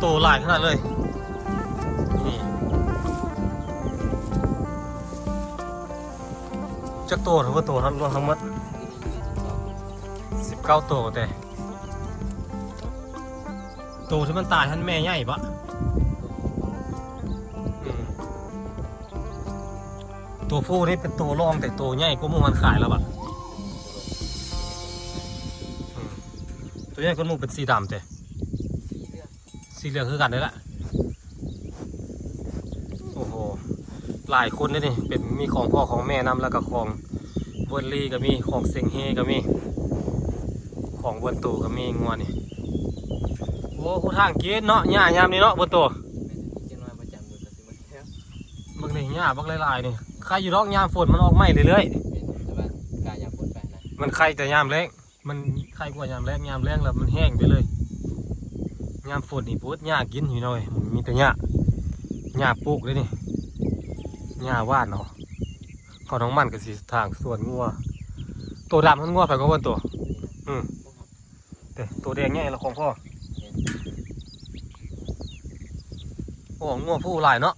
ໂຕຫຼາຍຂະໜາດເລີຍ ນີ້ ຈັກໂຕ ເທົ່າໂຕ ລວມທັງໝົດ ສິບເກົ້າໂຕແຕ່ ໂຕທີ່ມັນຕາຍຫັ້ນແມ່ໃຫຍ່ບໍ່? ອືມ ໂຕຜູ້ນີ້ເປັນໂຕລອງ ແຕ່ໂຕໃຫຍ່ກວ່າໝູ່ຫັ້ນຂາຍແລ້ວບາດ ອືມ ໂຕໃຫຍ່ກວ່າໝູ່ເປັນສີດຳແຕ່ ສີເຫຼືອງຄືກັນເດ້ລະ ໂອ້ໂຫ ຫຼາຍຄົນເດ້ນີ້ ເປັນ ມີຂອງພໍ່ຂອງແມ່ນຳ ແລ້ວກໍຂອງເວີນລີກໍມີ ຂອງເຊັງເຮກໍມີ ຂອງເວີນໂຕກໍມີ ງົວນີ້ ໂອ້ ຮູ້ທາງກິນເນາະ ຫຍ້າຍາມນີ້ເນາະ ເວີນໂຕ ແມ່ນ ກິນໜ້ອຍບໍ່ຈັງ ເບິ່ງກໍຊິໝົດແລ້ວ ເບິ່ງນີ້ ຫຍ້າບັກຫຼາຍໆ ນີ້ ໄຄຢູ່ດອກ ຍາມຝົນມັນອອກໃໝ່ເລື້ອຍໆ ແມ່ນ ແຕ່ວ່າກາຍາມຝົນໄປນະ ມັນໄຄແຕ່ຍາມແລ້ງ ມັນໄຄກວ່າຍາມແລ້ງ ຍາມແລ້ງແລ້ວມັນແຫ້ງໄປເລີຍ ຍາມຝົນນີ້ພຸ້ນ ຫຍ້າກິນພີ່ນ້ອງເອີຍ ມີແຕ່ຫຍ້າ ຫຍ້າປູກເດ້ນີ້ ຫຍ້າຫວ່ານເນາະ ເຂົານ້ອງມັນກໍຊິຖາງສວນງົວ ໂຕດຳຫັ້ນງົວໃຜກໍເພິ່ນໂຕ ອືມ ແຕ່ໂຕແດງໃຫຍ່ລະຂອງພໍ່ ໂອ້ ງົວຜູ້ຫຼາຍເນາະ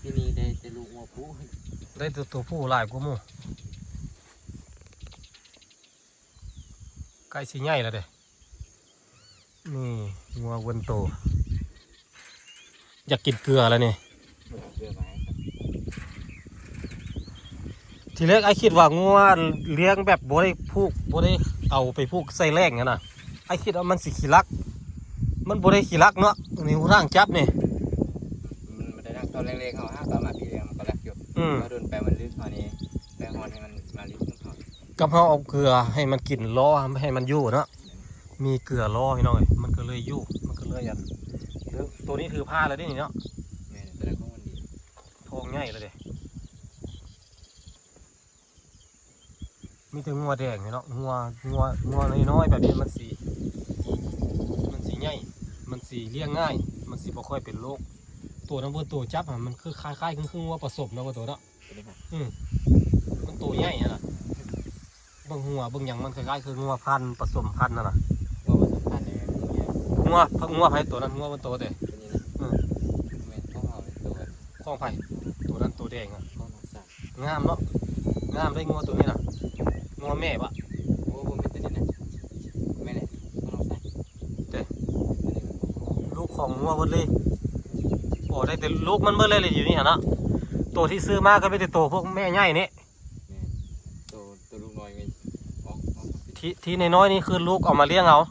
ປີນີ້ໄດ້ແຕ່ລູກງົວຜູ້ ໄດ້ແຕ່ໂຕຜູ້ຫຼາຍກວ່າໝູ່ ໃກ້ຊິໃຫຍ່ແລ້ວເດ້ ນີ້ງົວເວີນໂຕ ຢາກກິນເກືອແລ້ວນີ້ ເກືອມາໃຫ້ ທີແລກອ້າຍຄິດວ່າງົວລ້ຽງແບບບໍ່ໄດ້ຜູກ ບໍ່ໄດ້ເອົາໄປຜູກໃສ່ແລ້ງຫັ້ນນະ ອ້າຍຄິດວ່າມັນຊິຂີ້ລັກ ມັນບໍ່ໄດ້ຂີ້ລັກເນາະ ນີ້ຮູ້ທາງຈັບນີ້ ມັນບໍ່ໄດ້ລັກ ຕອນເລັກໆ ເຮົາຫາກໍເອົາມາປີດຽວມັນກໍລັກຢູ່ ອືມ ພໍດົນໄປມັນລຶກ ເຮົານີ້ໄປຮອດໃຫ້ມັນມາລິດນຳເຮົາ ກັບເຮົາເອົາເກືອໃຫ້ມັນກິນ ລໍໃຫ້ມັນຢູ່ເນາະ ມີເກືອລໍພີ່ນ້ອງເອີຍ ມັນກໍເລີຍຢູ່ ມັນກໍເລີຍອັນ ໂຕນີ້ຖືພາແລ້ວເດ້ນີ້ເນາະ ແມ່ນ ແສດງວ່າມັນດີ ທ້ອງໃຫຍ່ແລ້ວເດ້ ມີແຕ່ງົວແດງນີ້ເນາະ ງົວ ງົວ ງົວນ້ອຍໆ ແບບນີ້ມັນຊິ ມັນຊິໃຫຍ່ ມັນຊິລ້ຽງງ່າຍ ມັນຊິບໍ່ຄ່ອຍເປັນໂລກ ໂຕນັ້ນເບິ່ງໂຕຈັບຫັ້ນ ມັນຄືຄ້າຍໆ ຄື ຄືງົວປະສົມເນາະ ເບິ່ງໂຕເນາະ ໂຕນີ້ຫະ ອືມ ມັນໂຕໃຫຍ່ຫັ້ນນະ ເບິ່ງຫົວເບິ່ງຫຍັງມັນຄ້າຍໆຄືງົວພັນປະສົມພັນຫັ້ນນະ ງົວປະສົມພັນນີ້ ງົວ ງົວໃຜໂຕນັ້ນ ງົວມັນໂຕເດ້ ໂຕນີ້ນະ ອືມ ແມ່ນຂອງເຮົາໂຕ ຂອງໃຜ ໂຕນັ້ນໂຕແດງອະ ຂອງນ້ອງສາວ ງາມເນາະ ງາມເດ້ງົວໂຕນີ້ນະ ງົວແມ່ບະ ໂອ້ ບໍ່ແມ່ນໂຕນີ້ນະ ແມ່ນແຫຼະ ຂອງນ້ອງສາວ ເດ້ ອັນນີ້ມັນຂອງ ລູກຂອງງົວເບິດເລີຍ ໂອ້ ໄດ້ແຕ່ລູກມັນເບິດເລີຍ ຢູ່ນີ້ຫັ້ນເນາະ ໂຕທີ່ຊື້ມາກໍມີແຕ່ໂຕພວກແມ່ໃຫຍ່ນີ້ ແມ່ນ ໂຕ ໂຕລູກນ້ອຍນີ້ອອກ ອອກ ທີ່ ທີ່ນ້ອຍໆນີ້ຄືລູກເອົາມາລ້ຽງເອົາ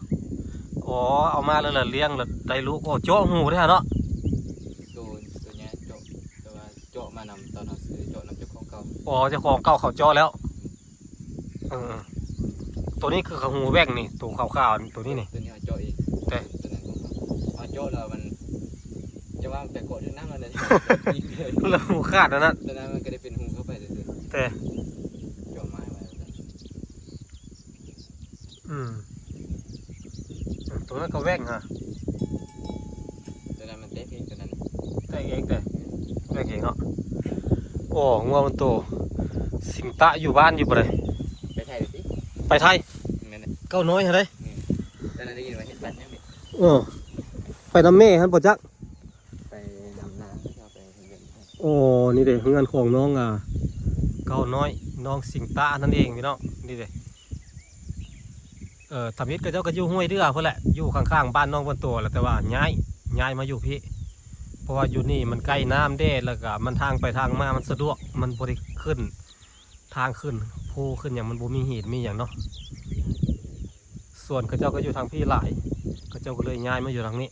ອໍ ເອົາມາແລ້ວລະລ້ຽງລະໄດ້ລູກ ໂອ້ ເຈາະຫູເດ້ຫັ້ນເນາະ ໂຕ ໂຕໃຫຍ່ເຈາະ ແຕ່ວ່າເຈາະມານຳຕອນເຮົາຊື້ ເຈາະນຳເຈົ້າຂອງເກົ່າ ອໍ ເຈົ້າຂອງເກົ່າເຂົາເຈາະແລ້ວ ເອີ ໂຕນີ້ຄືເຂົາຫູແຫວ່ງນີ້ ໂຕຂາວໆ ໂຕນີ້ນີ້ ໂຕນີ້ເຮົາເຈາະເອງ ແຕ່ ໂຕນັ້ນຂອງເຮົາ ເຮົາເຈາະແລ້ວມັນ ຈະວ່າໄປເກາະຢູ່ນຳນັ້ນແຫຼະ ແລ້ວຫູຂາດອັນນັ້ນ ໂຕນັ້ນມັນກໍໄດ້ເປັນຫູເຂົ້າໄປຊື່ໆ ແຕ່ ເຈາະໄມ້ໄວ້ ອືມ ໂຕນັ້ນກໍແຫວ່ງຫະ ໂຕນັ້ນມັນແຕກເອງ ໂຕນັ້ນ ແຕກເອງແຕ່ ແຕກເອງເນາະ ໂອ້ ງົວມັນໂຕ ສິງຕະຢູ່ບ້ານຢູ່ບໍ່ໄດ້ ໄປໄທເລີຍຕິ ໄປໄທ ແມ່ນແຫຼະ ເກົ້ານ້ອຍຫັ້ນເດ້ ອືມ ໂຕນັ້ນໄດ້ຍິນວ່າເຮັດບັດຫຍັງນີ້ ເອີ ໄປນຳແມ່ຫັ້ນບໍ່ຈັກ ໄປນຳນາງເຂົາເຈົ້າໄປເຮືອນ ໂອ້ ນີ້ເດ້ ເຮືອນຂອງນ້ອງ ອ່າ ເກົ້ານ້ອຍ ນ້ອງສິງຕະນັ້ນເອງພີ່ນ້ອງ ນີ້ເດ້ ເອີ ທຳອິດເຂົາເຈົ້າກໍຢູ່ຫ້ວຍເດື່ອພຸ້ນແຫຼະ ຢູ່ຂ້າງໆ ບ້ານນ້ອງເພິ່ນໂຕແຫຼະ ແຕ່ວ່າຍ້າຍ ຍ້າຍມາຢູ່ພີ້ ເພາະວ່າຢູ່ນີ້ມັນໃກ້ນ້ຳແດ່ ແລ້ວກໍມັນທາງໄປທາງມາມັນສະດວກ ມັນບໍ່ໄດ້ຂຶ້ນ ທາງຂຶ້ນພູຂຶ້ນຫຍັງ ມັນບໍ່ມີຫີນມີຫຍັງເນາະ ສວນເຂົາເຈົ້າກໍຢູ່ທາງພີ້ຫຼາຍ ເຂົາເຈົ້າກໍເລີຍຍ້າຍມາຢູ່ທາງນີ້.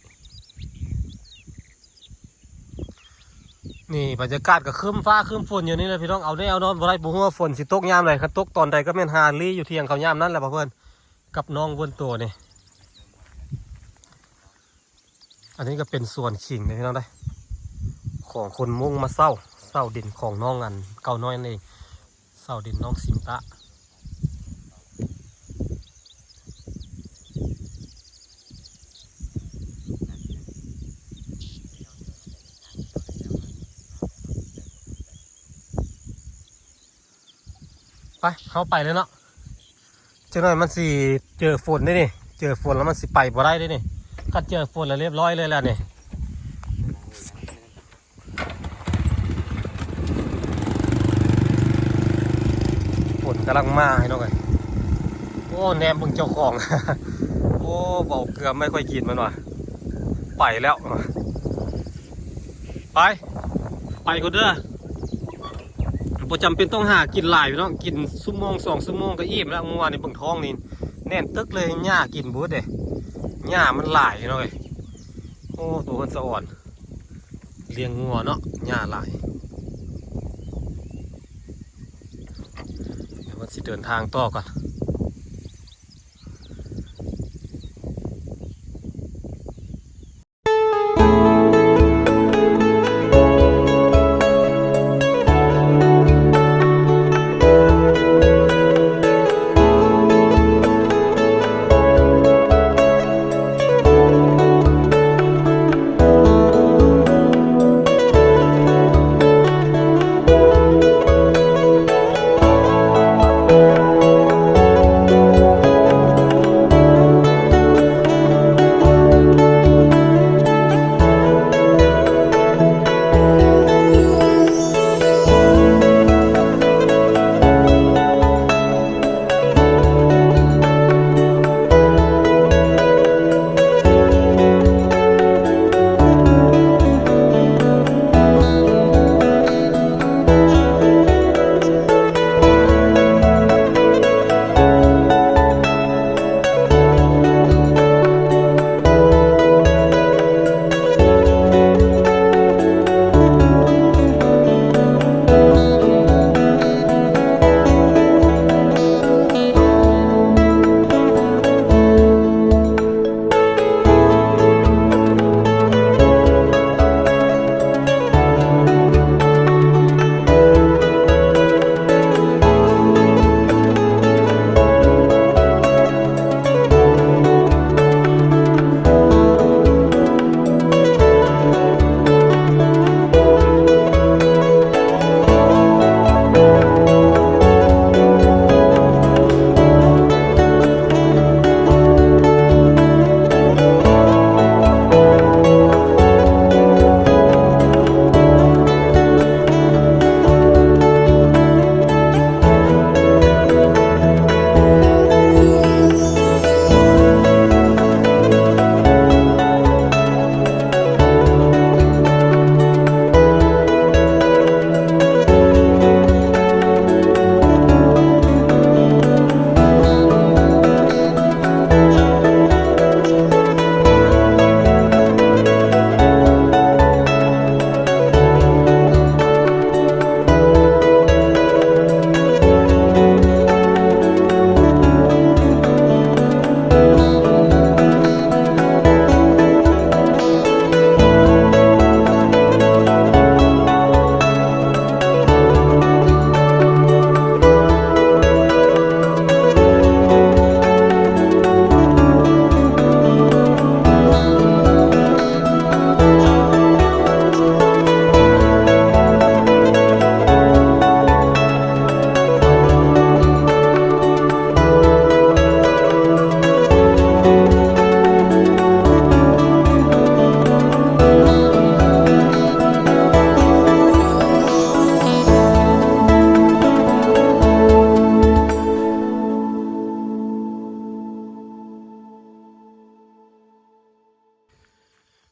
ນີ້ບັນຍາກາດກໍຄຶ້ມຟ້າຄຶ້ມຝົນຢູ່ນີ້ແຫຼະພີ່ນ້ອງ ເອົາແນ່ເອົານອນບໍ່ໄດ້ ບໍ່ຮູ້ວ່າຝົນຊິຕົກຍາມໃດ ຄັນຕົກຕອນໃດກໍແມ່ນຫາລີ້ຢູ່ທ່ຽງເຂົາຍາມນັ້ນແຫຼະ ເພື່ອນກັບນ້ອງເວີນໂຕນີ້. ອັນນີ້ກໍເປັນສວນຂິງເດ້ພີ່ນ້ອງເດ້ ຂອງຄົນມົ້ງມາເຊົ່າ ເຊົ່າດິນຂອງນ້ອງອັນເກົ້ານ້ອຍນັ້ນເອງ ເຊົ່າດິນນ້ອງສິງຕະ. ໄປ ເຮົາໄປເລີຍເນາະ ຈັກໜ້ອຍມັນຊິເຈີຝົນເດ້ນີ້ ເຈີຝົນແລ້ວມັນຊິໄປບໍ່ໄດ້ເດ້ນີ້ ຄັນເຈີຝົນແລ້ວລຽບຮ້ອຍເລີຍແຫຼະນີ້. ຝົນກຳລັງມາພີ່ນ້ອງເອີຍ. ໂອ້ ແນມເບິ່ງເຈົ້າຂອງ. ໂອ້ ເວົ້າເກືອໄມ່ຄ່ອຍກິນມັນວ່າ ໄປແລ້ວ. ໄປ ໄປກ່ອນເດີ. ບໍ່ຈຳເປັນຕ້ອງຫາກິນຫຼາຍພີ່ນ້ອງ, ກິນຊົ່ວໂມງສອງຊົ່ວໂມງກໍອີ່ມແລ້ວ. ມື້ວານນີ້ເບິ່ງທ້ອງນີ້ແໜ້ນຕຶກເລີຍ, ຫຍ້າກິນບໍ່ເບິດເດ້, ຫຍ້າມັນຫຼາຍພີ່ນ້ອງເອີຍ. ໂອ້ ໂຕເພິ່ນສະອອນ ລ້ຽງງົວເນາະ, ຫຍ້າຫຼາຍ. ດຽວເພິ່ນຊິເດີນທາງຕໍ່ກ່ອນ.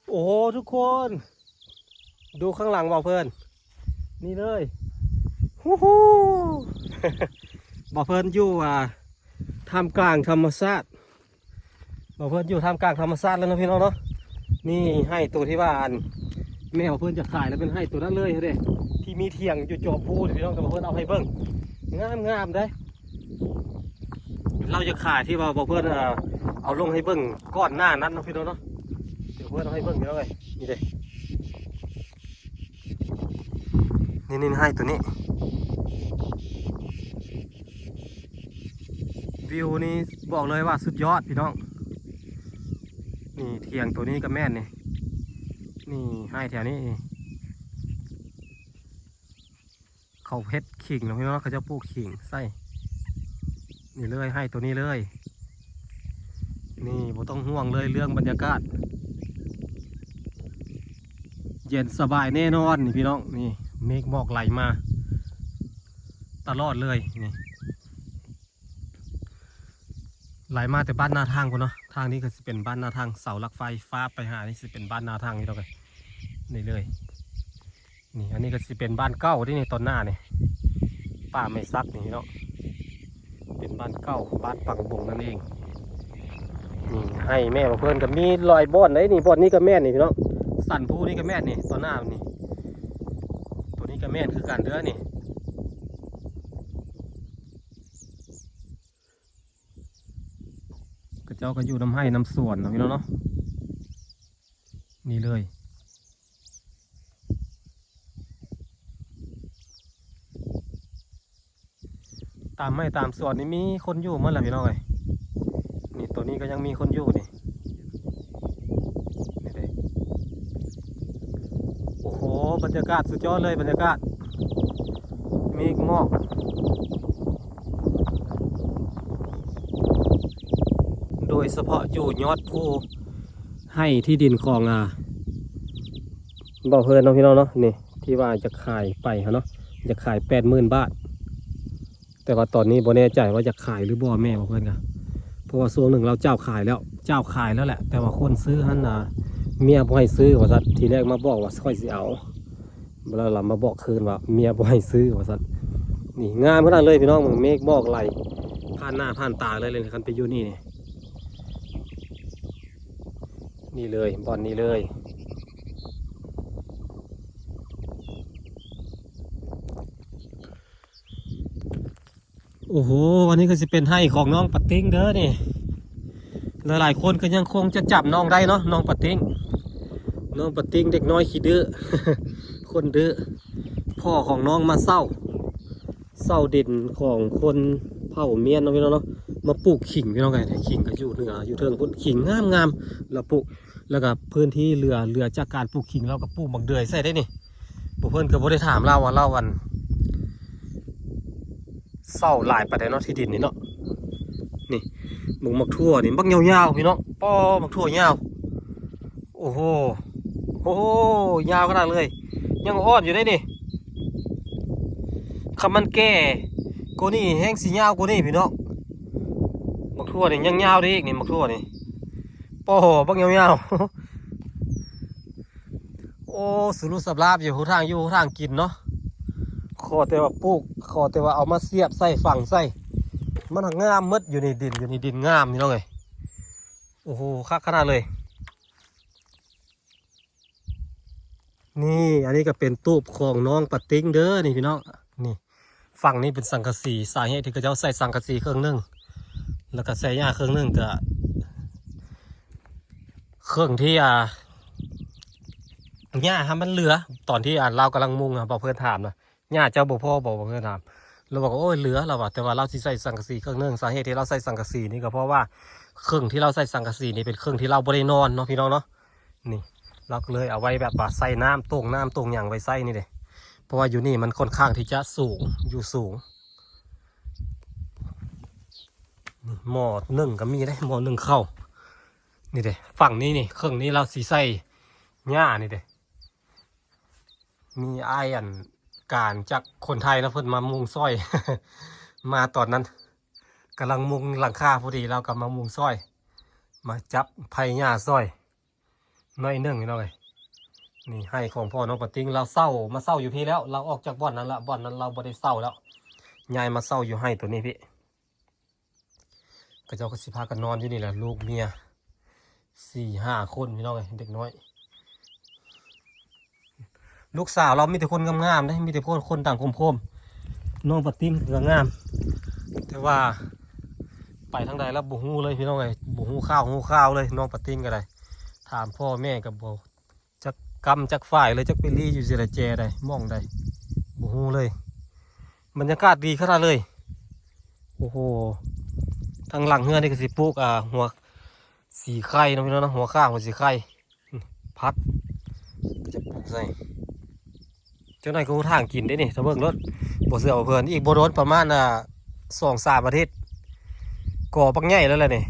ໂອ້ໂຫ ທຸກຄົນ ດູຂ້າງຫຼັງບ່າວເພິ່ນ ນີ້ເລີຍ ຫູຫູ ບ່າວເພິ່ນຢູ່ ອ່າ ທ່າມກາງທຳມະຊາດ. ບ່າວເພິ່ນຢູ່ທ່າມກາງທຳມະຊາດແລ້ວເນາະພີ່ນ້ອງເນາະ. ນີ້ໄຮ່ໂຕທີ່ວ່າ ອັນ ແມ່ບ່າວເພິ່ນຈະຂາຍແລ້ວ ເປັນໄຮ່ໂຕນັ້ນເລີຍເດ້ ທີ່ມີຖຽງຢູ່ຈອມພູນີ້ພີ່ນ້ອງ. ແຕ່ບ່າວເພິ່ນເອົາໃຫ້ເບິ່ງ ງາມໆເດ້. ລາວຈະຂາຍທີ່ວ່າບ່າວເພິ່ນ ເອີ ເອົາລົງໃຫ້ເບິ່ງກ່ອນໜ້ານັ້ນເນາະພີ່ນ້ອງເນາະ. ດຽວເພິ່ນເອົາໃຫ້ເບິ່ງພີ່ນ້ອງເອີຍ ນີ້ເດ້ ນີ້ໆ ໄຮ່ໂຕນີ້ ວິວນີ້ບອກເລີຍວ່າສຸດຍອດພີ່ນ້ອງ. ນີ້ຖຽງໂຕນີ້ກໍແມ່ນນີ້ ນີ້ໄຮ່ແຖວນີ້ ເຂົາເຮັດຂີງເນາະພີ່ນ້ອງເນາະ, ເຂົາເຈົ້າປູກຂີງໃສ່ ນີ້ເລີຍ ໄຮ່ໂຕນີ້ເລີຍ. ນີ້ບໍ່ຕ້ອງຫ່ວງເລີຍເລື່ອງບັນຍາກາດ ເຢັນສະບາຍແນ່ນອນນີ້ພີ່ນ້ອງ. ນີ້ເມກໝອກໄຫຼມາຕະຫຼອດເລີຍນີ້ ໄຫຼມາແຕ່ບ້ານນາທາງພຸ້ນເນາະ. ທາງນີ້ກໍຊິເປັນບ້ານນາທາງ ເສົາຫຼັກໄຟຟ້າບໄປຫານີ້ຊິເປັນບ້ານນາທາງພີ່ນ້ອງເອີຍ. ນີ້ເລີຍ ນີ້ ອັນນີ້ກໍຊິເປັນບ້ານເກົ່າເດ້ນີ້ ຕອນໜ້ານີ້ ປ່າໄມ້ສັກນີ້ເນາະ ເປັນບ້ານເກົ່າ ບ້ານປັງບົງນັ້ນເອງ. ນີ້ ໄຮ່ແມ່ຂອງເພິ່ນກໍມີຫຼາຍບ່ອນເດ້ນີ້ ບ່ອນນີ້ກໍແມ່ນນີ້ພີ່ນ້ອງ ສັນພູນີ້ກໍແມ່ນນີ້ ຕອນໜ້ານີ້ ຕົວນີ້ກໍແມ່ນຄືກັນເດີ້ນີ້. ເຂົາເຈົ້າກໍຢູ່ນຳໄຮ່ນຳສວນເນາະພີ່ນ້ອງເນາະ. ນີ້ເລີຍ ຕາມໄຮ່ຕາມສວນນີ້ມີຄົນຢູ່ໝົດແຫຼະພີ່ນ້ອງເອີຍ. ນີ້ ໂຕນີ້ກໍຍັງມີຄົນຢູ່ນີ້ ນີ້ເດ້. ໂອ້ໂຫ ບັນຍາກາດສຸດຍອດເລີຍ ບັນຍາກາດເມກໝອກ ໂດຍສະເພາະຢູ່ຍອດພູ ໃຫ້ທີ່ດິນຂອງ ອ່າ ບ່າວເພິ່ນເນາະພີ່ນ້ອງເນາະ. ນີ້ ທີ່ວ່າຈະຂາຍໄປຫັ້ນເນາະ ຈະຂາຍແປດໝື່ນບາດ ແຕ່ວ່າຕອນນີ້ບໍ່ແນ່ໃຈວ່າຈະຂາຍຫຼືບໍ່ແມ່ນ ບ່າວເພິ່ນກະ ເພາະວ່າຊ່ວງໜຶ່ງລາວເຈົ້າຂາຍແລ້ວ ເຈົ້າຂາຍແລ້ວແຫຼະ ແຕ່ວ່າຄົນຊື້ຫັ້ນນະ ເມຍບໍ່ໃຫ້ຊື້ວ່າຊັ້ນ. ທີແລກມາບອກວ່າຂ້ອຍຊິເອົາ ແລ້ວລາວມາບອກຄືນວ່າເມຍບໍ່ໃຫ້ຊື້ວ່າຊັ້ນ. ນີ້ງາມຂະໜາດເລີຍພີ່ນ້ອງ ເມກໝອກໄຫຼຜ່ານໜ້າຜ່ານຕາເລີຍ ຄັນໄປຢູ່ນີ້ນີ້. ນີ້ເລີຍ ບ່ອນນີ້ເລີຍ. ໂອ້ໂຫ ອັນນີ້ກໍຊິເປັນໄຮ່ຂອງນ້ອງປາຕິງເດີນີ້. ຫຼາຍໆຄົນກໍຍັງຄົງຈະຈຳນ້ອງໄດ້ເນາະ ນ້ອງປາຕິງ ນ້ອງປາຕິງເດັກນ້ອຍຂີ້ດື້ ຄົນດື້. ພໍ່ຂອງນ້ອງມາເຊົ່າ ເຊົ່າດິນຂອງຄົນເຜົ່າມຽນເນາະພີ່ນ້ອງເນາະ ມາປູກຂີງພີ່ນ້ອງເອີຍ. ຂີງກໍຢູ່ເໜືອ ຢູ່ເທິງພຸ້ນ ຂີງງາມໆ ລາວປູກ. ແລ້ວກໍພື້ນທີ່ເຫຼືອ ເຫຼືອຈາກການປູກຂີງ ລາວກໍປູກໝາກເດືອຍໃສ່ໄດ້ນີ້. ພວກເພິ່ນກໍບໍ່ໄດ້ຖາມລາວວ່າລາວ ອັນ ເຊົ່າຫຼາຍປານໃດເນາະ ທີ່ດິນນີ້ເນາະ. ນີ້ ເບິ່ງໝາກຖົ່ວນີ້ ບັກຍາວໆ ພີ່ນ້ອງ ປໍ ໝາກຖົ່ວຍາວ. ໂອ້ໂຫ ໂອ້ໂຫ ຍາວຂະໜາດເລີຍ ຍັງອ່ອນຢູ່ເດ້ນີ້. ຄັນມັນແກ່ກວ່ານີ້ແຮ່ງຊິຍາວກວ່ານີ້ພີ່ນ້ອງ. ໝາກຖົ່ວນີ້ຍັງຍາວໄດ້ອີກນີ້ ໝາກຖົ່ວນີ້ ປໍ ບັກຍາວໆ. ໂອ້ ສຳລຸສຳລາບຢູ່ ຮູ້ທາງຢູ່ ຮູ້ທາງກິນເນາະ. ຂໍແຕ່ວ່າປູກ ຂໍແຕ່ວ່າເອົາມາສຽບໃສ່ ຝັງໃສ່ ມັນຫາກງາມໝົດ. ຢູ່ໃນດິນ ຢູ່ໃນດິນງາມ ພີ່ນ້ອງເອີຍ. ໂອ້ໂຫ ຄັກຂະໜາດເລີຍ. ນີ້ ອັນນີ້ກໍເປັນຕູບຂອງນ້ອງປາຕິງເດີນີ້ພີ່ນ້ອງ. ນີ້ ຝັ່ງນີ້ເປັນສັງກະສີ ສາເຫດທີ່ເຂົາເຈົ້າໃສ່ສັງກະສີເຄິ່ງໜຶ່ງ ແລ້ວກໍໃສ່ຫຍ້າເຄິ່ງໜຶ່ງ ກໍເຄິ່ງທີ່ ອ່າ ຫຍ້າຫັ້ນມັນເຫຼືອ ຕອນທີ່ ອ່າ ລາວກຳລັງມຸງ ອ່າ ບ່າວເພິ່ນຖາມນະ ຫຍ້າເຈົ້າບໍ່ພໍບໍ່ ບ່າວເພິ່ນຖາມ. ລາວບອກວ່າ ໂອ້ຍ ເຫຼືອ ລາວວ່າ ແຕ່ວ່າລາວຊິໃສ່ສັງກະສີເຄິ່ງໜຶ່ງ. ສາເຫດທີ່ລາວໃສ່ສັງກະສີນີ້ກໍເພາະວ່າເຄິ່ງທີ່ລາວໃສ່ສັງກະສີນີ້ເປັນເຄິ່ງທີ່ລາວບໍ່ໄດ້ນອນເນາະ ພີ່ນ້ອງເນາະ. ນີ້ ລາວກໍເລີຍເອົາໄວ້ແບບວ່າໃສ່ນ້ຳ ໂຕ່ງນ້ຳໂຕ່ງຫຍັງໄວ້ໃສ່ນີ້ເດ້ ເພາະວ່າຢູ່ນີ້ມັນຄ່ອນຂ້າງທີ່ຈະສູງ ຢູ່ສູງ. ນີ້ ໝໍ້ໜຶ້ງກໍມີເດ້ ໝໍ້ໜຶ້ງເຂົ້າ. ນີ້ເດ້ ຝັ່ງນີ້ນີ້ ເຄິ່ງນີ້ລາວຊິໃສ່ຫຍ້ານີ້ເດ້. ມີອ້າຍອັນການຈາກຄົນໄທເນາະ ເພິ່ນມາມຸງຊ່ອຍ ມາຕອນນັ້ນກຳລັງມຸງຫຼັງຄາພໍດີ ລາວກໍມາມຸງຊ່ອຍ ມາຈັບໄພຫຍ້າຊ່ອຍໜ້ອຍໜຶ່ງ ພີ່ນ້ອງເອີຍ. ນີ້ໄຮ່ຂອງພໍ່ນ້ອງປາຕິງ ລາວເຊົ່າ ມາເຊົ່າຢູ່ພີ້ແລ້ວ ລາວອອກຈາກບ່ອນນັ້ນລະ ບ່ອນນັ້ນລາວບໍ່ໄດ້ເຊົ່າແລ້ວ ຍ້າຍມາເຊົ່າຢູ່ໄຮ່ໂຕນີ້ພີ້. ເຂົາເຈົ້າກໍຊິພາກັນນອນຢູ່ນີ້ແຫຼະ ລູກເມຍສີ່ຫ້າຄົນ ພີ່ນ້ອງເອີຍ ເດັກນ້ອຍ. ລູກສາວລາວມີແຕ່ຄົນງາມໆເດ້ ມີແຕ່ຄົນ ຄົນດັງຄົມໆ. ນ້ອງປາຕິງກໍງາມ ແຕ່ວ່າໄປທາງໃດລະບໍ່ຮູ້ເລີຍ ພີ່ນ້ອງເອີຍ ບໍ່ຮູ້ຂ່າວຮູ້ຄາວເລີຍ ນ້ອງປາຕິງກໍໄດ້. ຖາມພໍ່ແມ່ກໍບໍ່ ຈັກກ້ຳຈັກຝ່າຍເລີຍ ຈັກໄປລີ້ຢູ່ໃສລະແຈໃດ ໝ່ອງໃດ ບໍ່ຮູ້ເລີຍ. ບັນຍາກາດດີຂະໜາດເລີຍ. ໂອ້ໂຫ ທາງຫຼັງເຮືອນນີ້ກໍຊິປູກ ອ່າ ຫົວສີໄຄເນາະ ພີ່ນ້ອງເນາະ ຫົວຂ່າ ຫົວສີໄຄ ຜັກ ກໍຈະປູກໃສ່. ເຈົ້າໜ້ອຍກໍຮູ້ທາງກິນເດ້ນີ້ ຖ້າເບິ່ງໂລດ ບໍ່ເຊື່ອວ່າເພິ່ນ ອີກບໍ່ດົນ ປະມານ ອ່າ ສອງສາມອາທິດ ກໍບັກໃຫຍ່ແລ້ວແຫຼະນີ້.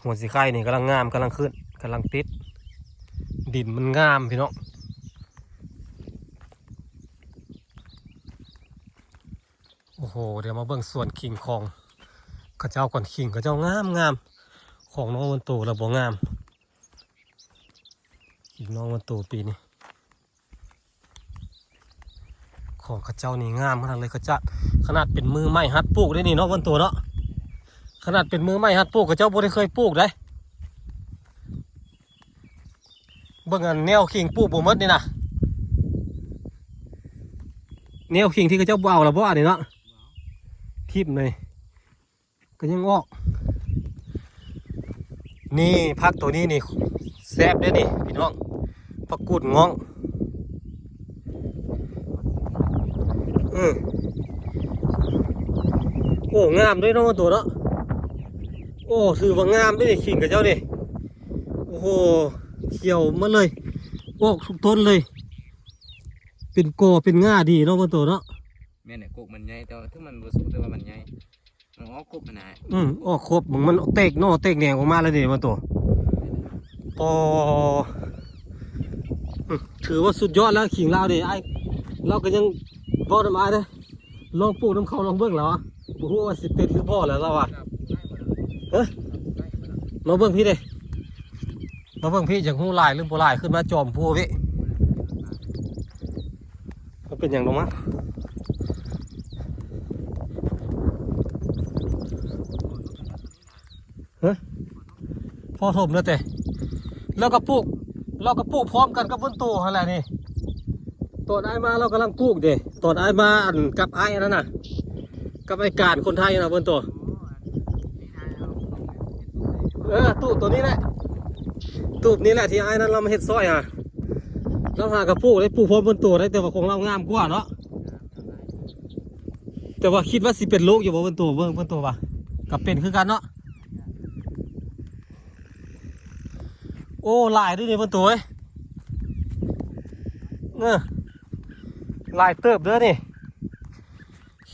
ຫົວສີໄຄນີ້ກຳລັງງາມ ກຳລັງຂຶ້ນ ກຳລັງຕິດ ດິນມັນງາມພີ່ນ້ອງ. ໂອ້ໂຫ ດຽວມາເບິ່ງສວນຂີງຂອງເຂົາເຈົ້າກ່ອນ. ຂີງເຂົາເຈົ້າງາມໆ ຂອງນ້ອງວັນໂຕລະບໍ່ງາມ. ຂີງນ້ອງວັນໂຕປີນີ້ ຂອງເຂົາເຈົ້ານີ້ງາມຂະໜາດເລີຍ. ເຂົາຈະ ຂະໜາດເປັນມືໃໝ່ຫັດປູກເດ້ນີ້ເນາະວັນໂຕເນາະ. ຂະໜາດເປັນມືໃໝ່ຫັດປູກ ເຂົາເຈົ້າບໍ່ໄດ້ເຄີຍປູກໃດ. ເບິ່ງອັນແນວຂີງປູກບໍ່ໝົດນີ້ນະ ແນວຂີງທີ່ເຂົາເຈົ້າບໍ່ເອົາລະບໍ່ອັນນີ້ເນາະ ຖິ້ມເລີຍ ກໍຍັງອອກ. ນີ້ຜັກໂຕນີ້ນີ້ແຊບເດ້ນີ້ພີ່ນ້ອງ ຜັກກູດງອງ. ອື ໂອ້ ງາມເດ້ນ້ອງໂຕເນາະ. ໂອ້ ຖືວ່າງາມເດ້ນີ້ ຂີງຂະເຈົ້ານີ້. ໂອ້ໂຫ ຂຽວໝົດເລີຍ ອອກທຸກຕົ້ນເລີຍ ເປັນກໍເປັນງ່າດີເນາະ ເບິ່ງໂຕເນາະ. ແມ່ນແຫຼະ ກົກມັນໃຫຍ່ ແຕ່ວ່າເຖິງມັນບໍ່ສຸກ ແຕ່ວ່າມັນໃຫຍ່ ມັນອອກຄົບຫັ້ນນະ. ອື ອອກຄົບ ມັນແຕກໜໍ່ແຕກແໜງອອກມາແລ້ວເດ້ ເບິ່ງໂຕ. ປໍ ອື ຖືວ່າສຸດຍອດແລ້ວ ຂີງລາວນີ້. ອ້າຍລາວກໍຍັງເວົ້ານຳອ້າຍເດ້ ລອງປູກນຳເຂົາລອງເບິ່ງລາວ ບໍ່ຮູ້ວ່າຊິເປັນຫຼືບໍ່ແຫຼະລາວວ່າ. ຮະ ມາເບິ່ງພີ້ເດ້ ມາເບິ່ງພີ້ ຢາກຮູ້ຫຼາຍຫຼືບໍ່ຫຼາຍ ຂຶ້ນມາຈອມພູພີ້. ມັນເປັນຫຍັງລົງມາ? ຮະ ພໍຖົມແລ້ວເຕະ ແລ້ວກໍປູກ ແລ້ວກໍປູກພ້ອມກັນກັບເບິ່ງໂຕຫັ້ນແຫຼະນີ້. ຕອນອ້າຍມາລາວກຳລັງປູກເດ້ ຕອນອ້າຍມາ ອັນ ກັບອ້າຍອັນນັ້ນນະ ກັບອ້າຍການຄົນໄທນະ ເບິ່ງໂຕ. ເອີ ຕູບໂຕນີ້ແຫຼະ ຕູບນີ້ແຫຼະທີ່ອ້າຍນັ້ນລາວມາເຮັດຊ່ອຍຫາ ລາວຫາກໍປູກໄດ້ ປູກພ້ອມເບິ່ງໂຕໄດ້ ແຕ່ວ່າຂອງລາວງາມກວ່າເນາະ. ແຕ່ວ່າຄິດວ່າຊິເປັນໂລກຢູ່ບໍ່ເບິ່ງໂຕ ເບິ່ງເບິ່ງໂຕວ່າ ກໍເປັນຄືກັນເນາະ. ໂອ້ ຫຼາຍເດ້ນີ້ເບິ່ງໂຕເອີຍ ເອີ ຫຼາຍເຕີບເດີນີ້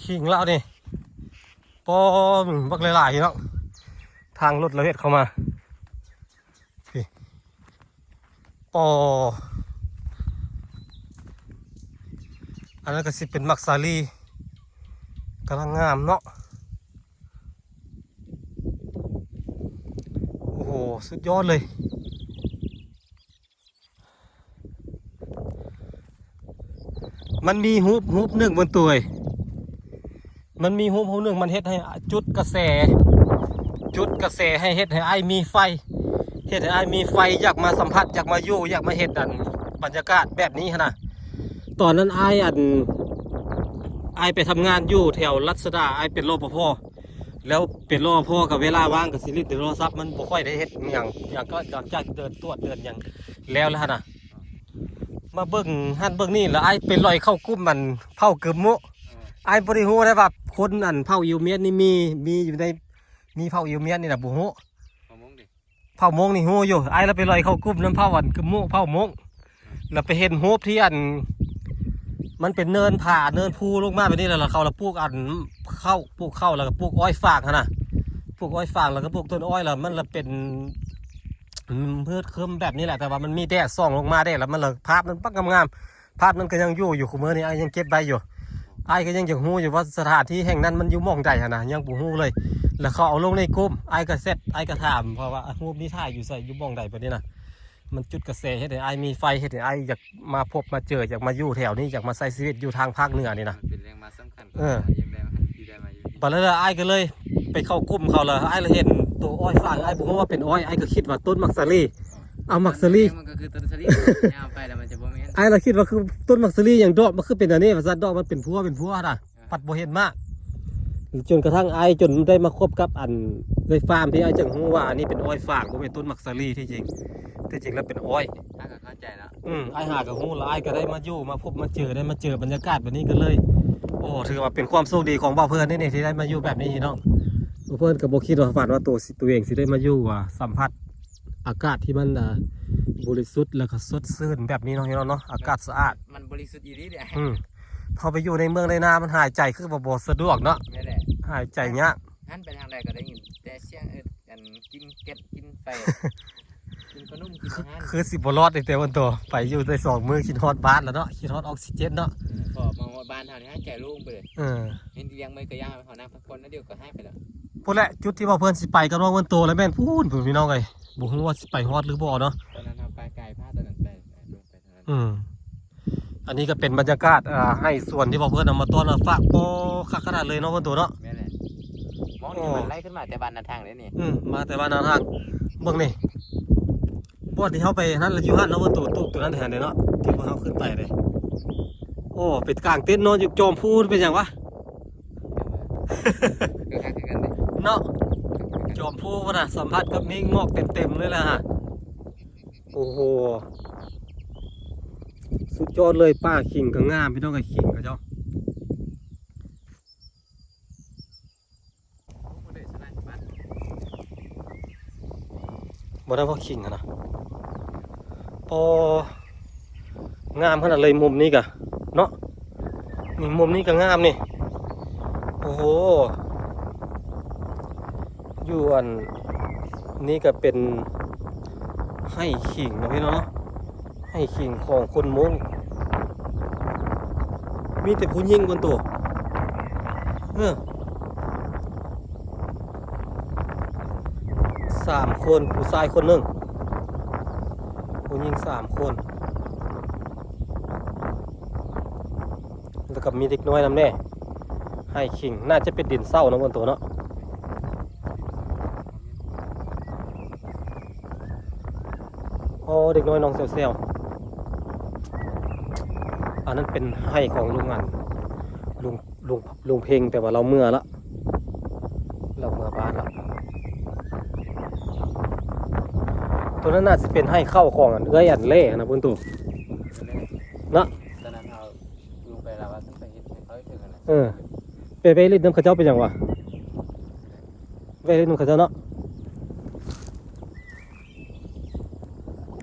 ຂີງລາວນີ້. ປໍ ບັກຫຼາຍໆ ພີ່ນ້ອງ ທາງລົດລາວເຮັດເຂົ້າມາ ນີ້ ປໍ ອັນນັ້ນກໍຊິເປັນໝາກສາລີ ກຳລັງງາມເນາະ. ໂອ້ໂຫ ສຸດຍອດເລີຍ. ມັນມີຮູບ ຮູບໜຶ່ງເບິ່ງໂຕເອີຍ ມັນມີຮູບ ຮູບໜຶ່ງ ມັນເຮັດໃຫ້ຈຸດກະແສ ຈຸດກະແສໃຫ້ ເຮັດໃຫ້ອ້າຍມີໄຟ ເຮັດໃຫ້ອ້າຍມີໄຟ ຢາກມາສຳຜັດ ຢາກມາຢູ່ ຢາກມາເຫັນອັນບັນຍາກາດແບບນີ້ຫັ້ນນະ. ຕອນນັ້ນອ້າຍ ອັນ ອ້າຍໄປທຳງານຢູ່ແຖວລັດຊະດາ ອ້າຍເປັນ ລປພ ແລ້ວເປັນ ລປພ ກໍເວລາວ່າງກໍຊິຫຼິ້ນແຕ່ໂທລະສັບ ມັນບໍ່ຄ່ອຍໄດ້ເຮັດຫຍັງ ຫຍັງກໍຫຼັງຈາກເດີນຕວດເດີນຫຍັງແລ້ວແລ້ວຫັ້ນນະ ມາເບິ່ງຫັ້ນເບິ່ງນີ້ ແລ້ວອ້າຍໄປລອຍເຂົ້າກຸ່ມອັນເຜົ່າກຶມມຸ ເອີ ອ້າຍບໍ່ໄດ້ຮູ້ໄດ້ວ່າຄົນອັນເຜົ່າອິວມຽນນີ້ມີ ມີຢູ່ໃນ ມີເຜົ່າອິວມຽນນີ້ນະ ບໍ່ຮູ້. ເຜົ່າມົ້ງນີ້ຮູ້ຢູ່ ອ້າຍລະໄປລອຍເຂົ້າກຸ່ມນຳເຜົ່າອັນກຶມມຸ ເຜົ່າມົ້ງ ລະໄປເຫັນຮູບທີ່ອັນ ມັນເປັນເນີນຜາເນີນພູລົງມາແບບນີ້ ລະເຂົາລະປູກອັນເຂົ້າ ປູກເຂົ້າ ລະກະປູກອ້ອຍຟາງຫັ້ນນະ ປູກອ້ອຍຟາງ ລະກະປູກຕົ້ນອ້ອຍ ລະມັນລະເປັນ ອືມ ມືດຄຶ້ມແບບນີ້ແຫຼະ ແຕ່ວ່າມັນມີແດດສ່ອງລົງມາເດ້ ລະມັນລະ ພາບມັນບັກງາມໆ ພາບນັ້ນກໍຍັງຢູ່ ຢູ່ ຄຸມື້ນີ້ອ້າຍຍັງເກັບໄວ້ຢູ່. ອ້າຍກໍຍັງຢາກຮູ້ຢູ່ວ່າສະຖານທີ່ແຫ່ງນັ້ນມັນຢູ່ໝ່ອງໃດຫັ້ນນະ ຍັງບໍ່ຮູ້ເລີຍ. ແລ້ວເຂົາເອົາລົງໃນກຸ່ມ ອ້າຍກໍແຊັດ ອ້າຍກໍຖາມ ເພາະວ່າຮູບນີ້ຖ່າຍຢູ່ໃສ ຢູ່ໝ່ອງໃດ ແບບນີ້ນະ. ມັນຈຸດກະແສເຮັດໃຫ້ອ້າຍມີໄຟ ເຮັດໃຫ້ອ້າຍຢາກມາພົບມາເຈີ ຢາກມາຢູ່ແຖວນີ້ ຢາກມາໃຊ້ຊີວິດຢູ່ທາງພາກເໜືອນີ້ນະ. ມັນເປັນແຮງມາສຳຄັນ ເອີ ທີ່ໄດ້ມາຢູ່ ບັດນັ້ນລະອ້າຍກໍເລີຍໄປເຂົ້າກຸ່ມເຂົາ ລະອ້າຍລະເຫັນໂຕອ້ອຍຟາງ ອ້າຍບໍ່ຮູ້ວ່າເປັນອ້ອຍ ອ້າຍກໍຄິດວ່າຕົ້ນໝາກສາລີ. ເອົາໝາກສາລີ ມັນກໍຄືຕົ້ນສາລີ ຍາວໄປແລ້ວມັນຈະບໍ່ແມ່ນ. ອ້າຍລະຄິດວ່າຄືຕົ້ນໝາກສາລີຫຍັງ ດອກມັນຄືເປັນອັນນີ້ວ່າຊັ້ນ ດອກມັນເປັນພົວເປັນພົວຫັ້ນນະ ເອີ ພັດບໍ່ເຫັນໝາກ. ຈົນກະທັ້ງອ້າຍຈົນໄດ້ມາຄົບກັບອັນເອື້ອຍຟາມ ທີ່ອ້າຍຈຶ່ງຮູ້ວ່າອັນນີ້ເປັນອ້ອຍຟາງ ບໍ່ແມ່ນຕົ້ນໝາກສາລີ. ທີ່ຈິງ ທີ່ຈິງແລ້ວເປັນອ້ອຍ ເຂົ້າໃຈແລ້ວ ອືມ ອ້າຍຫາກໍຮູ້ລະ ອ້າຍກໍໄດ້ມາຢູ່ມາພົບມາເຈີ ໄດ້ມາເຈີບັນຍາກາດແບບນີ້ກໍເລີຍ ໂອ້ ຖືວ່າເປັນຄວາມໂຊກດີຂອງບ່າວເພິ່ນນີ້ ທີ່ໄດ້ມາຢູ່ແບບນີ້ເນາະ. ບ່າວເພິ່ນກໍບໍ່ຄິດວ່າ ຝັນວ່າໂຕ ໂຕເອງຊິໄດ້ມາຢູ່ ວ່າສຳຜັດອາກາດທີ່ມັນ ອ່າ ບໍລິສຸດ ແລ້ວກໍສົດຊື່ນແບບນີ້ເນາະ ພີ່ນ້ອງເນາະ ອາກາດສະອາດ ມັນບໍລິສຸດອີ່ຫຼີເດ້. ອືມ ເຮົາໄປຢູ່ໃນເມືອງໃນນາ ມັນຫາຍໃຈຄືວ່າບໍ່ສະດວກເນາະ. ແມ່ນແຫຼະ ຫາຍໃຈຍາກ ຫັນໄປທາງໃດກໍໄດ້ຍິນແຕ່ສຽງ ເອີ ອັນ ກິ່ນແກັດ ກິ່ນໄຟ ກິນຂະໜົມກິນອາຫານ ຄືຊິບໍ່ລອດເດ ແຕ່ວ່າໂຕໄປຢູ່ໄດ້ສອງມື້ ຄິດຮອດບ້ານແລ້ວເນາະ ຄິດຮອດອອກຊີເຈນເນາະ. ເອີ ພໍມາຮອດ ບ້ານເຮົານີ້ຫາຍໃຈໂລ່ງໄປເລີຍ. ເອີ ເຫັນອີ່ຫຍັງມັນກະຢ່າ ເຮົານັ່ງພັກຜ່ອນໜ້ອຍດຽວກະຫາຍໄປແລ້ວ. ພຸ້ນແຫຼະ ຈຸດທີ່ວ່າເພິ່ນຊິໄປກັບນ້ອງເວີນໂຕແລ້ວແມ່ນພຸ້ນ ພຸ້ນພີ່ນ້ອງເອີຍ. ບໍ່ຮູ້ວ່າຊິໄປຮອດຫຼືບໍ່ເນາະ. ຕອນນັ້ນເຮົາໄປໄກພາດຕອນນັ້ນໄປ ລົງໄປທາງນັ້ນ. ອືມ ອັນນີ້ກະເປັນບັນຍາກາດ ອ່າ ໄຮ່ສວນທີ່ວ່າເພິ່ນເອົາມາຕ້ອນມາຝາກ. ປໍ ຄັກຂະໜາດເລີຍເນາະ ເວີນໂຕເນາະ. ແມ່ນແຫຼະ ມອງນີ້ ໂອ້ ມັນໄລ່ຂຶ້ນມາແຕ່ບ້ານນາທາງເດ້ນີ້. ອືມ ມາແຕ່ບ້ານນາທາງ. ເບິ່ງນີ້ ບ່ອນທີ່ເຮົາໄປຫັ້ນລະ ຢູ່ຫັ້ນເນາະ ເວີນໂຕ ຕູບໂຕນັ້ນຫັ້ນເດ້ເນາະ ທີ່ພວກເຮົາຂຶ້ນໄປເດ້. ໂອ້ ເປັນກາງເຕັນເນາະ ຢູ່ຈອມພູເປັນຫຍັງວະ ເນາະ ຈອມພູພຸ້ນນະ ສຳຜັດກັບເມກໝອກເຕັມໆເລີຍລະ. ໂອ້ໂຫ ສຸດຍອດເລີຍ. ປ່າຂີງກະງາມ ພີ່ນ້ອງເອີຍ ຂີງເຂົາເຈົ້າ. ບໍ່ໄດ້ວ່າຂີງຫັ້ນນະ. ປໍ ງາມຂະໜາດເລີຍ ມຸມນີ້ກະເນາະ ນີ້ມຸມນີ້ກະງາມນີ້. ໂອ້ໂຫ ຢູ່ອັນນີ້ກະເປັນໄຮ່ຂີງເນາະ ພີ່ນ້ອງເນາະ. ໄຮ່ຂີງຂອງຄົນມົ້ງ ມີແຕ່ຜູ້ຍິງເບິດໂຕ. ເອີ ສາມຄົນ ຜູ້ຊາຍຄົນໜຶ່ງ ຜູ້ຍິງສາມຄົນ ແລ້ວກະມີເດັກນ້ອຍນຳແດ່. ໄຮ່ຂີງ ໜ້າຈະເປັນດິນເຊົາເນາະ ເບິດໂຕເນາະ. ໂອ້ ເດັກນ້ອຍນ້ອງແຊວໆ. ອັນນັ້ນເປັນໄຮ່ຂອງລຸງອັນ ລຸງ ລຸງ ລຸງເພັງ ແຕ່ວ່າລາວເມືອລະ ລາວເມືອບ້ານລະ. ໂຕນັ້ນໜ້າຊິເປັນໄຮ່ເຂົ້າຂອງອັນເອື້ອຍອັນແລ້ຫັ້ນນະ ເບິ່ງໂຕ ເນາະ. ຕອນນັ້ນເຮົາລົງໄປລາວວ່າ ເອີ ໄປ ໄປຫຼິ້ນນຳເຂົາເຈົ້າເປັນຫຍັງວະ? ໄປຫຼິ້ນນຳເຂົາເຈົ້າເນາະ.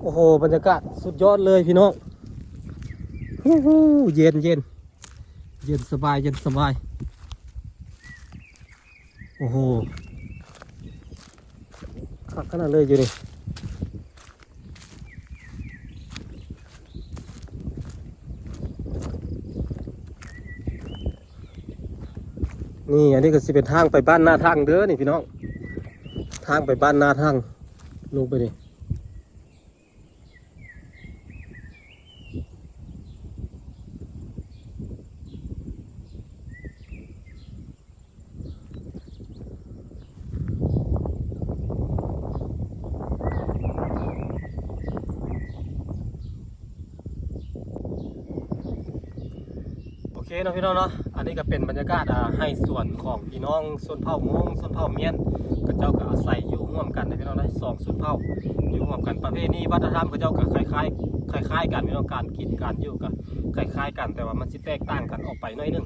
ໂອ້ໂຫ ບັນຍາກາດສຸດຍອດເລີຍພີ່ນ້ອງ. ຫູ ເຢັນ ເຢັນ ເຢັນສະບາຍ ເຢັນສະບາຍ. ໂອ້ໂຫ ຄັກຂະໜາດເລີຍຢູ່ນີ້. ນີ້ ອັນນີ້ກະຊິເປັນທາງໄປບ້ານນາທັງເດີນີ້ພີ່ນ້ອງ ທາງໄປບ້ານນາທັງ ລົງໄປນີ້. ໂອເຄເນາະພີ່ນ້ອງເນາະ ອັນນີ້ກະເປັນບັນຍາກາດ ອ່າ ໄຮ່ສວນຂອງພີ່ນ້ອງຊົນເຜົ່າມົ້ງ ຊົນເຜົ່າມ້ຽນ ເຂົາເຈົ້າກະອາໄສຢູ່ຮ່ວມກັນເນາະພີ່ນ້ອງເນາະ ສອງຊົນເຜົ່າຢູ່ຮ່ວມກັນ. ປະເພນີວັດທະນະທຳເຂົາເຈົ້າກະຄ້າຍໆ ຄ້າຍໆກັນພີ່ນ້ອງ ການກິນການຢູ່ກະຄ້າຍໆກັນ ແຕ່ວ່າມັນຊິແຕກຕ່າງກັນອອກໄປໜ້ອຍໜຶ່ງ.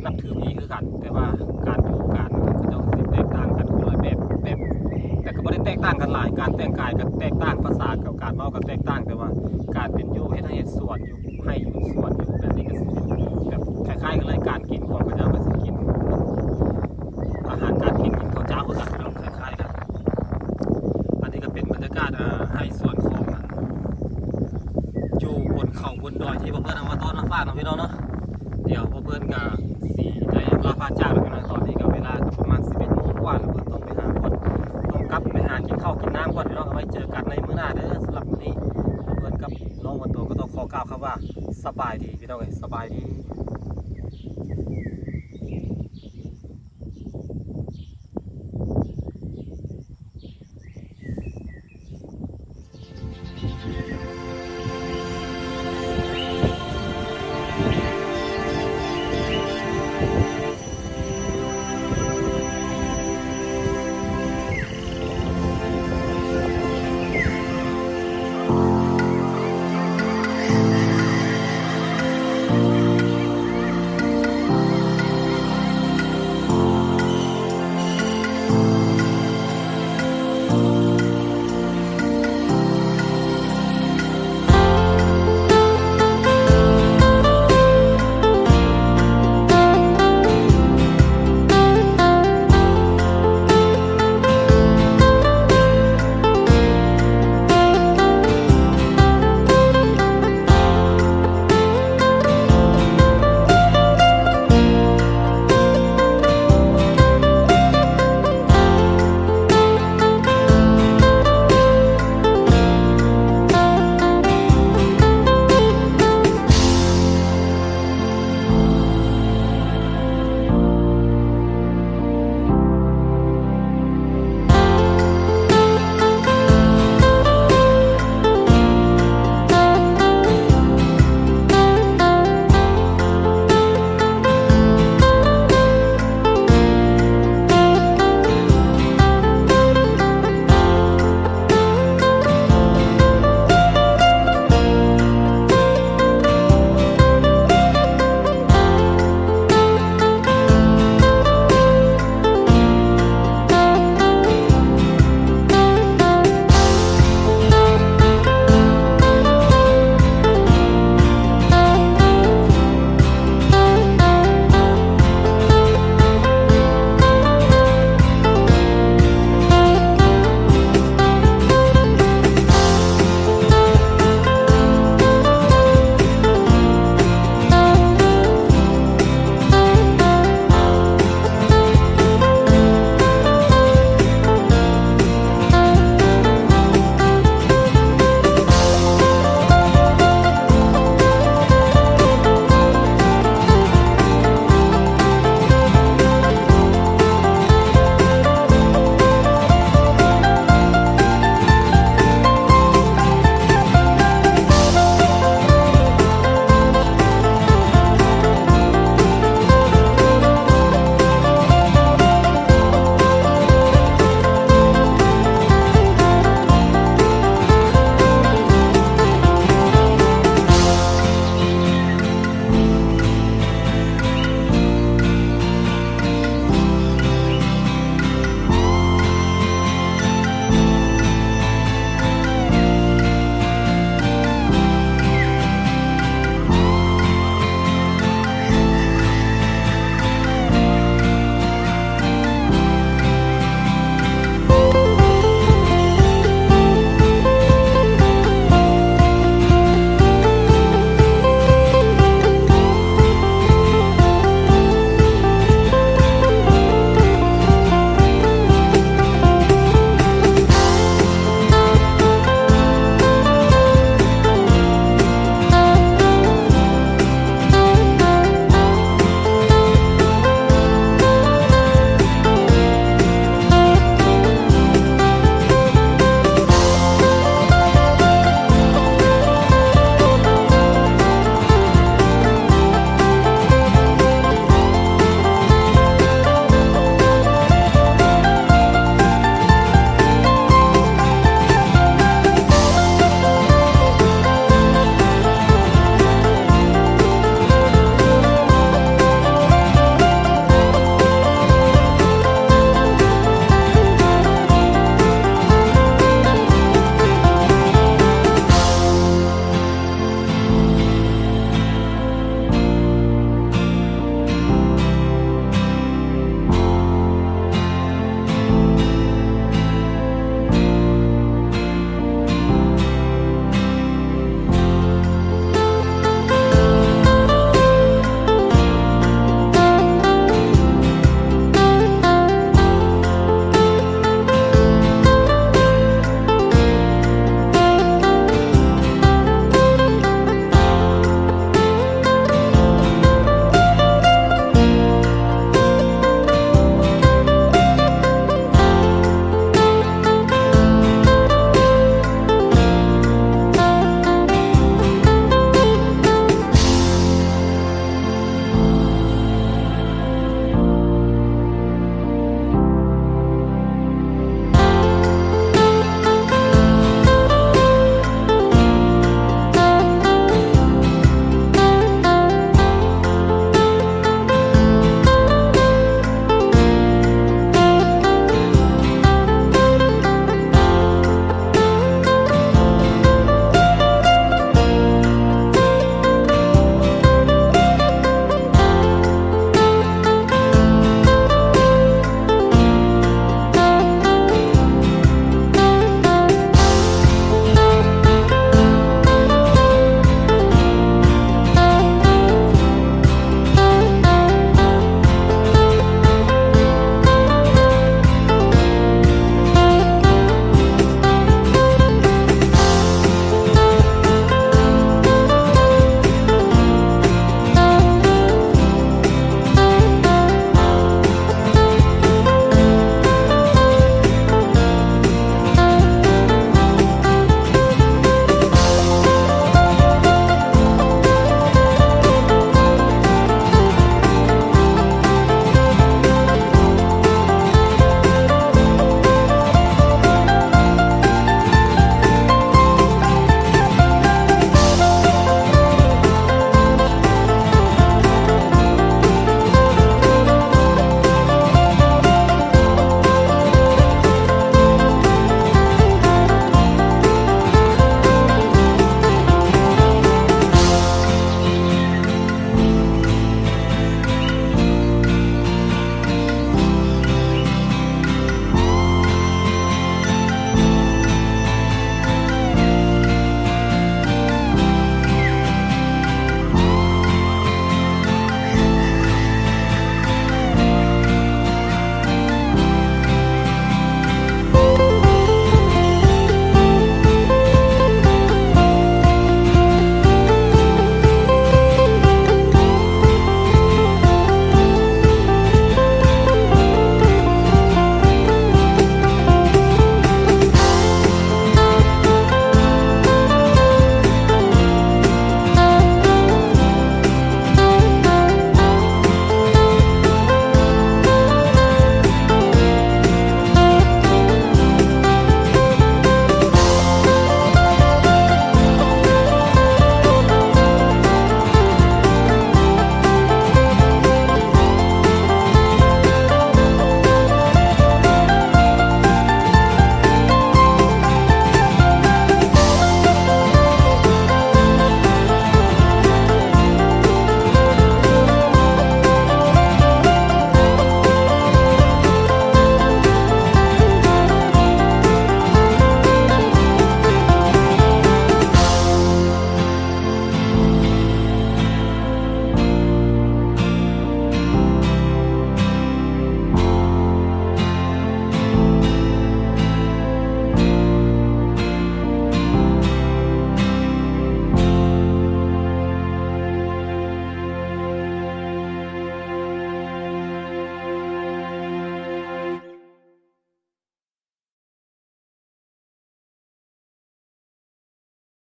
ນັບຖືຜີຄືກັນ ແຕ່ວ່າການຢູ່ການເຂົາເຈົ້າຊິແຕກຕ່າງກັນຄົນລະແບບ ແບບ ແຕ່ກະບໍ່ໄດ້ແຕກຕ່າງກັນຫຼາຍ ການແຕ່ງກາຍກະແຕກຕ່າງ ພາສາກັບການເວົ້າກະແຕກຕ່າງ ແຕ່ວ່າການເປັນຢູ່ ເຮັດໄຮ່ເຮັດສວນຢູ່ ໄຮ່ຢູ່ສວນຢູ່ແບບນີ້ກະຊິເປັນແບບຄ້າຍໆກັນເລີຍ. ການກິນຂອງເຂົາເຈົ້າກະຊິກິນອາຫານການກິນ ກິນເຂົ້າເຈົ້າຄືກັນ ຄ້າຍໆກັນ. ອັນນີ້ກະເປັນບັນຍາກາດ ເອີ ໄຮ່ສວນຂອງ ຢູ່ບົນເຂົາບົນດອຍທີ່ພວກເພິ່ນເອົາມາຕ້ອນມາຝາກເນາະພີ່ນ້ອງເນາະ. ດຽວພວກເພິ່ນກະຊິໄດ້ລາພາຈາກແລ້ວພີ່ນ້ອງ ຕອນນີ້ກະເວລາປະມານສິບເອັດໂມງກວ່າແລ້ວ ເພິ່ນຕ້ອງໄປຫາກ່ອນ ຕ້ອງກັບໄປຫາກິນເຂົ້າກິນນ້ຳກ່ອນພີ່ນ້ອງ. ເອົາໄວ້ເຈີກັນໃນມື້ໜ້າເດີ. ສຳລັບມື້ນີ້ພວກເພິ່ນກັບນ້ອງວັນໂຕກະຕ້ອງຂໍກ່າວຄຳວ່າ ສະບາຍດີພີ່ນ້ອງເອີຍ ສະບາຍດີ.